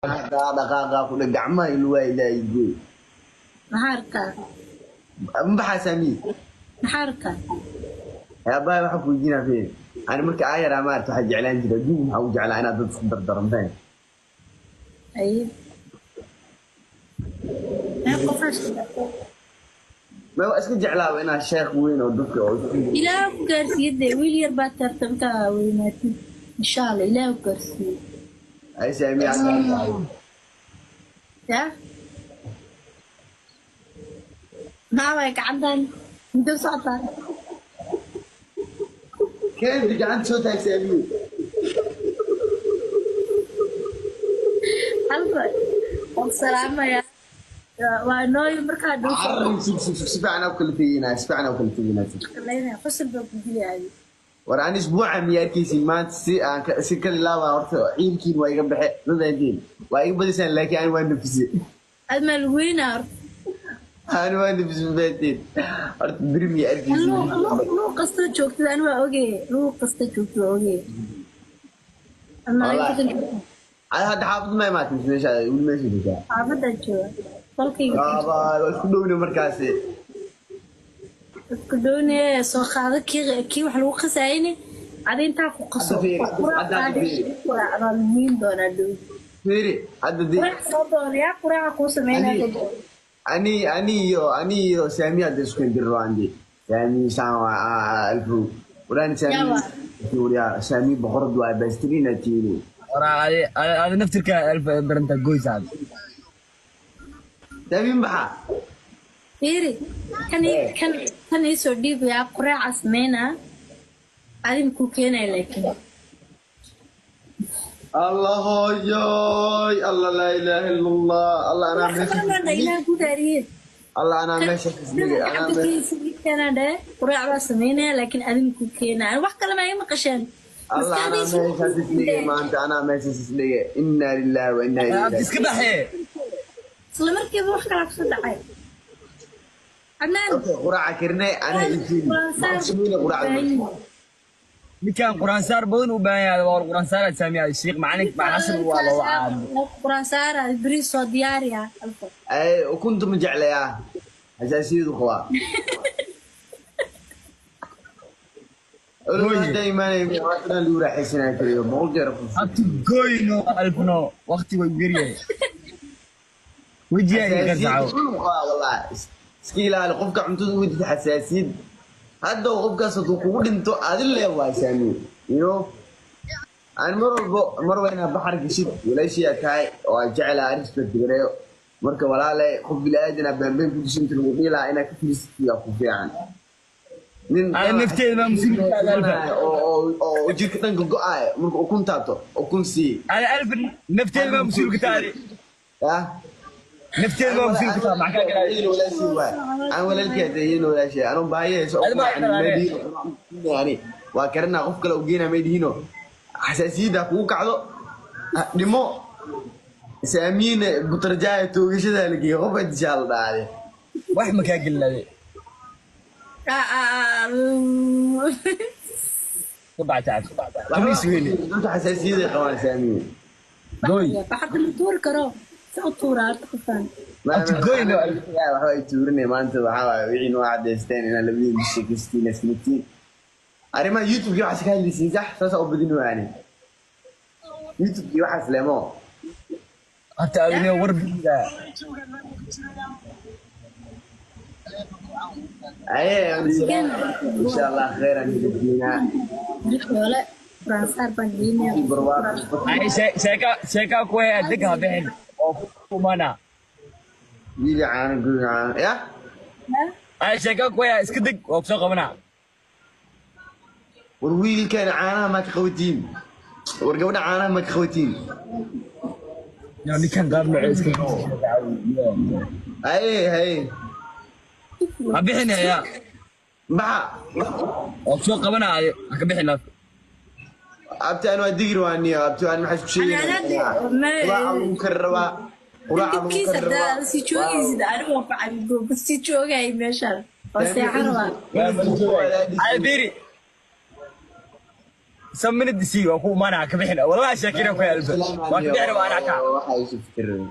Dhaqaaqa ku dheh gacmaha ilwaa ilaahay gooy. Maxaa arkaa? Ma baxaa, Saamiye? Maxaa arkaa? Aabbahay, waxaan ku weydiinaa, fiir, ani marka aa yaraa, maarata, waxaa jeclaan jiray adduunka, maxaa u jeclaa inaad dad isku dardaranteen. Aye. Mee qofaa sheegtay? Ma waa iska jeclaaba inaa sheekh weyn oo dadka oo isku Ilaah ku gaarsiiye dee, wiil yar baa tartamtaa weynaatid. Insha Allah Ilaah ku gaarsiiye. Ay, Saamiye. Ya? Maxaa waay gacantan? Intee u socotaa? Keenti gacanta soo taag, Saamiye. Halka waan salaamayaa. Waa nooyo markaa dhow soo Carrin, sug sug sug, si fiican aa u kala teginaa, si fiican aa u kala teginaa, sug. shaqaleynaya, qosol baa ku dilaaya. War aan isbuuca miya arkaysin maanta si aan si kali laabaa, horta ciilkiin waa iga baxe, ma fahantiin? Waa iga badisaan, laakiin ani waa nafise. Aad maa lagu weynaa horta. Ani waa nafise, ma fahantiin? Horta beri miya arkaysin? Luuq kasta joogtid ani waa ogee. Luuq kasta joogtid waa ogee. Wallahi. Ada hadda xaafad ma imaatay mise meesha weli meesha joogtaa? Xaafadaan jooga. Qolkayga. Waaba waa isku dhowna markaasi. Isku doonaya soo qaado kii wax lagu qasaayne, adi intaa ku qaso. Hadda fiiri, quraac hadda qaadi fiiri. Quraac baa muhiim doonaa dhow. Fiiri hadda dee. Quraac soo doonaya, quraaca kuu sameynaya soo doon. Ani iyo Saami hadda isku indirro andi. Saami saan waa alfu. Waraan Saami. Yaa waa. Wariyaa Saami boqorad waa bastrina tiini. Waraa adi naftirka alfa baranta goysaad. Saami maxa? Fiiri, kan ii soo dhiibayaa, quraaca sameynaa, adin kuu keenaya laakiin. Allah hooyoy, Allah, laa ilaaha illa Allah, Allah, anaa meesha Wax Ilaah ku daariye. Allah, anaa meesha isdhigay, anaa meesha Gacanta dheh, quraac baa sameynaya laakiin adin kuu keenaya, wax kale ma ii maqasheen. Allah, anaa meeshaas isdhigay maanta, anaa meeshaas isdhigay, inna lillahi wa inna ilayhi Abti iska baxee. Isla markiiba wax kalaa kusoo dhacay, Cadnaan. Okay, quraaca karnay anaa ijiin. Maxaa sameynay quraacda marka? Ninkan quraan saar badan u baahan yahay, waa quraan saar Saamiya shiikh macalin xasan waa loo caabo. Quraan saara, bariis soo diyaariya alfa. Ay, ukunta ma jeclayaa, xasaasiyadu qabaa. Gooye. Hadda imaanay maantana lagu raaxaysanaa kaliyo 100 jeer ku Abti goyno alfno waqti way yaryahay. Wajiga iga xasaasiyad garsaco. kullu qabaa wallahi. Iska ilaali qofka cuntada ugu jirta xasaasiyad, hadda qofkaas hadduu kugu dhinto adi lee waay, Saami, you know, aan mar walbo mar waa inaad baxar geshid, walaashiyaa tahay oo aan jecelahay, respect gareeyo. Marka walaale, qof bini-aadan aa baanbeen ku dishin inta lagu dhihi lahaa inaad ka firiisatid ku fiican nin Ay, nafteeda baa musiibada alfa. oo jirka dhanka go-aaya marka ukun taabto, ukun sii. Ada alfa nafteeda baa musiibka taadi. Ah. Nafteeda baa musiibka taadi, maxaa ka galay? Walaashii waay, aan walaalkeeda iyana walaashii anuu baahiyayso. Adi ma Yani waa karinaa, qof kale u geynaa may dhihino, xasaasiyadda kugu kacdo, dhimo Saamiine butarjaaya toogashada la geeyo, qof dishaa la dhahde. Wax ma kaa gelinaade. Ku bacta. Khamiis weyne. Dadka xasaasiyaday qabaan, Saamiye. Goy. Baxarta ma tuuri karo, si u tuuraa horta qofaan? Abti goyno. Waxba ay tuurinay maanta, waxaa waaye wixii noo cadaysteen inaa labadiin bisheekaysatiin, isnitiin arrimaha YouTube-kii waxaas ka hadlaysiin, sax saasaa u badin waani YouTube-kii waxaas leemo. Horta adina war biga. Aye, insha Allah khayr aan idinaa. Xoole quraan saar baan geynaya. Barwaaqo. Ay, sheeka sheeka ku hay deg ha bixin oo ku mana. Wiili caano guri caano ya. Ay, sheeka ku hay iska deg oo soo qabana. War wiilkan caanaha ma ka qabatiin? War gabadha caanaha ma ka qabatiin? Yo, ninkan qaab nooc iska. Haye haye. Ha bixin ya. Baxa. Oo soo qabana ha ka bixin laaf. Abti aan waa digri waaniyo, abti aan maxaa isku sheegaynaa? Quraaca lagu kari rabaa, quraaca lagu Dibkiisa kari rabaa. Haddaa sii joogaysid, anigu waa ku sii joogay meeshaan oo seexan rabaa. Ay biri. Some minute sii, waa ku imaanaa, ka bixina. Wallahi shaakira ku alfa. Waa ka bixina, waa anaa ka. Waxa isu fikirin.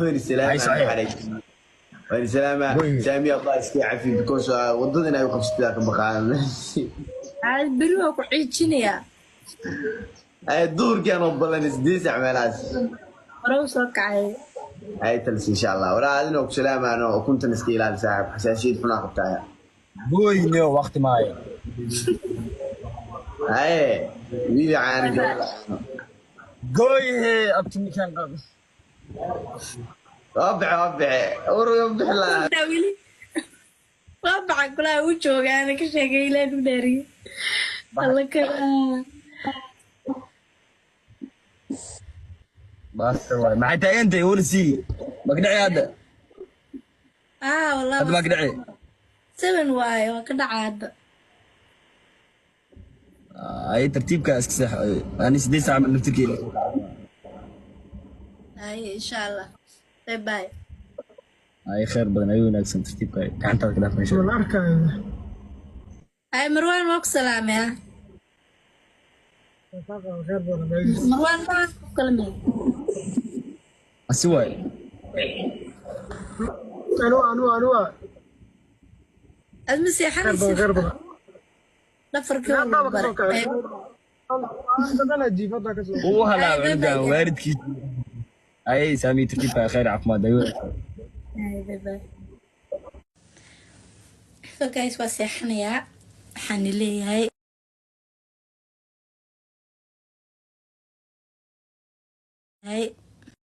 Waan salaam Ay, saxiix. calaykum. Waan salaama. Saami, Allah iska cafi, because wadadan ay u qabsataa ka baqaan. Caadi beri waa ku ciijinayaa. Ay, duurkii aan balan 8 saac meelahaas. Hore u soo kacay. Ay talis, insha Allah. Waraa adina ku salaamaano, ukuntan iska ilaali, saaxib, xasaasiyad xunaa qabtaaya. Gooyno waqti maayo. Haye, wiil caan gabar. Gooyhe abti ninkaan qab. Waa baxe, waa baxe, war bixi lahaa. Taa weli waa baxa kulaha u joogaana ka sheegay, ilaan u dhaariye alla kala. Baasta waay. Maxay taagantahay wala sii? Magdhaci hadda. Ah, Hadda wallahi magdhaci. 7 waaye, waa ka dhacaa hadda. Ay, tartiibka iska seex. Ani 8 saac naftirkeeda. Ay, insha Allah, bye bye. Ay, khayr badan, ay wanaagsan, tartiibka gacantaada ka dhaaf meesha. Wala arkaayo. Ay, Marwaan, waa ku salaamay ah. Khayr badan. Marwaan maxaa ku kalamay? Asi waay. Anuwa, anuwa, anuwa. Aad ma Khayr badan. seexanaysid? Khayr badan. Dhafarkii waa Hadda lagu ka soo baray. kacay. Hadana jiifada ka soo. Uu halaa Ay, bye cunugan bye. waalidkiisa. Ay, Saami, tartiibka, khayr, caafimaad, ay wanaagsan. Ay, bye bye. So guys, waa seexanayaa, waxaan leeyahay.